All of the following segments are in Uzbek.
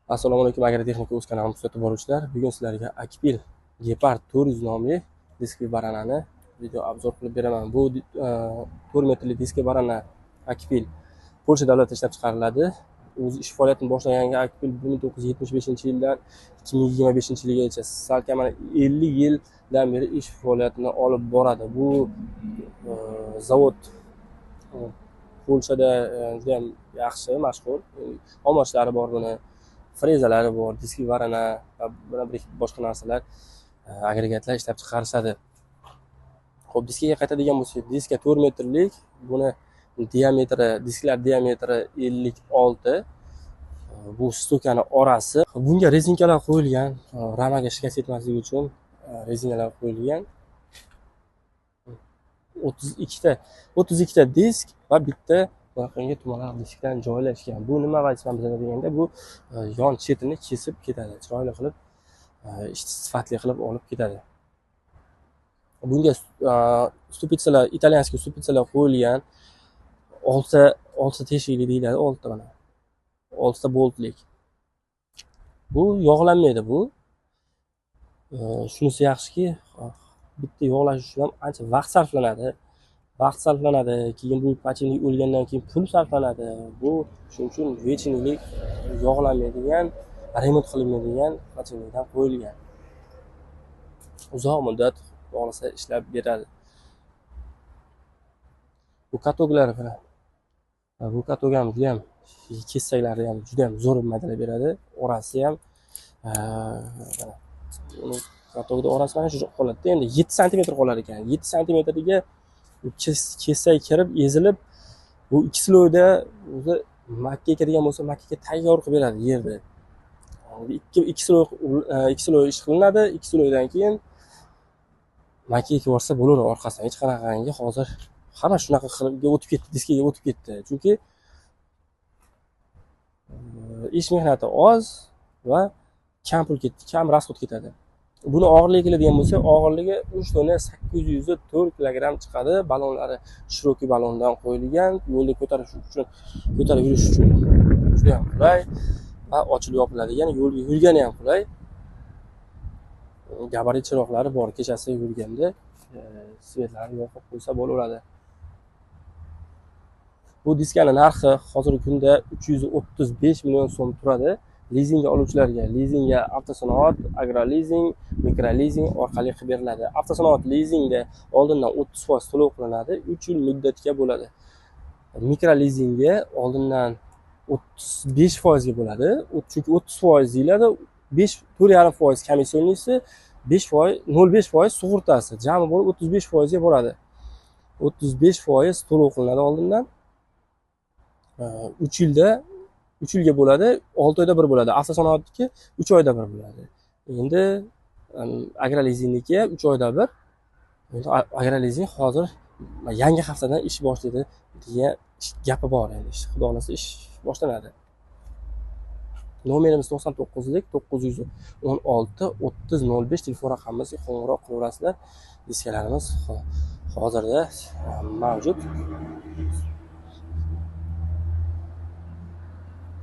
Assalomu alaykum Agrotexnika o'z kanalini kuzatib boruvchilar. Bugun sizlarga Akpil Gepard 400 nomli diskli baranani video obzor qilib beraman. Bu 4 metrli diskli barana Akpil Polsha davlatida ishlab chiqariladi. O'z ish faoliyatini boshlaganga Akpil 1975-yildan 2025-yilgacha salkam 50 yildan beri ish faoliyatini olib boradi. Bu zavod Polshada juda ham yaxshi, mashhur. Omochlari bor buni, frezalari bor, diskli barana va boshqa narsalar, agregatlar ishlab chiqarishadi. Xo'p, diskaga qaytadigan bo'lsak, diska 4 metrlik, buni diametri, disklar diametri 56. Bu stukani orasi. Bunga rezinkalar qo'yilgan, ramaga shikast yetmasligi uchun rezinalar qo'yilgan. 32 ta disk va bitta bunaqangi tumalaq diskdan joylashgan. Bu nima vazifani bajaradi deganda, bu yon chetini kesib ketadi, chiroyli qilib, ishni sifatli qilib olib ketadi. Bunga stupitsalar, italyanskiy stupitsalar qo'yilgan. 6 teshikli deyiladi, 6 ta mana. 6 ta boltlik. Bu yog'lanmaydi bu. Shunisi yaxshiki, bitta yog'lash uchun ham ancha vaqt sarflanadi. Vaqt sarflanadi, keyin bu pachinlik o'lgandan keyin pul sarflanadi. Bu shuning uchun vechinlik yog'lanmaydigan, remont qilinmaydigan pachinlikdan qo'yilgan. Uzoq muddat xohlasa ishlab beradi. Bu katoklar bilan, bu katok ham juda ham kessaklari ham juda ham zo'r maydalab beradi. Orasi ham mana uni katokda orasi mana shu holatda endi 7 santimetr qolar ekan. 7 santimetrga kessak kirib ezilib, bu 2 sloyda o'zi makka ekadigan bo'lsa, makkaga tayyor qilib beradi yerda. 2 sloy, 2 sloy ish qilinadi, 2 sloydan keyin makka ekib yuborsa bo'ladi orqasidan. Hech qanaqangi hozir hamma shunaqa qilib o'tib ketdi, diskaga o'tib ketdi. Chunki ish mehnati oz va kam pul ketdi, kam rasxod ketadi. Buni og'irligi keladigan bo'lsa, og'irligi 3 tonna 804 kilogramm chiqadi. Balonlari shirokiy balondan qo'yilgan, yo'lda ko'tarish uchun, ko'tarib yurish uchun juda ham qulay va ochilib yopiladigan, yo'lga yurgani ham qulay. Gabarit chiroqlari bor, kechasi yurganda svetlarni yoqib qo'ysa bo'laveradi. Bu diskani narxi hozirgi kunda 335 million so'm turadi. Lizingga oluvchilarga lizingga avtosanoat, agrolizing, mikrolizing orqali qilib beriladi. Avtosanoat lizingda oldindan 30% to'lov qilinadi, 3 yil muddatga bo'ladi. Mikrolizingga oldindan 35% ga bo'ladi. Chunki 30% deyiladi, 4,5% komissiyonlisi, 5%, 0,5% sug'urtasi. Jami bo'lib 35% ga boradi. 35% to'lov qilinadi oldindan. 3 yilda 3 yilga bo'ladi, 6 oyda bir bo'ladi. Avtosanoatniki 3 oyda bir bo'ladi. Endi agrolizingniki 3 oyda bir. Endi agrolizing hozir yangi haftadan ish boshlaydi degan gapi bor endi. Xudo xolasa ish boshlanadi. Nomerimiz 99lik 916 30 05 telefon raqamimizga qo'ng'iroq qilaverasizlar. Diskalarimiz hozirda mavjud.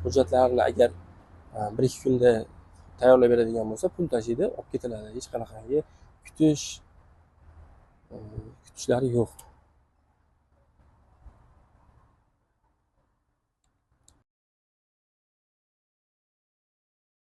Hujjatlarni agar 1-2 kunda tayyorlab beradigan bo'lsa, pul tashiydi, olib ketiladi. Hech qanaqangi kutishlari yo'q.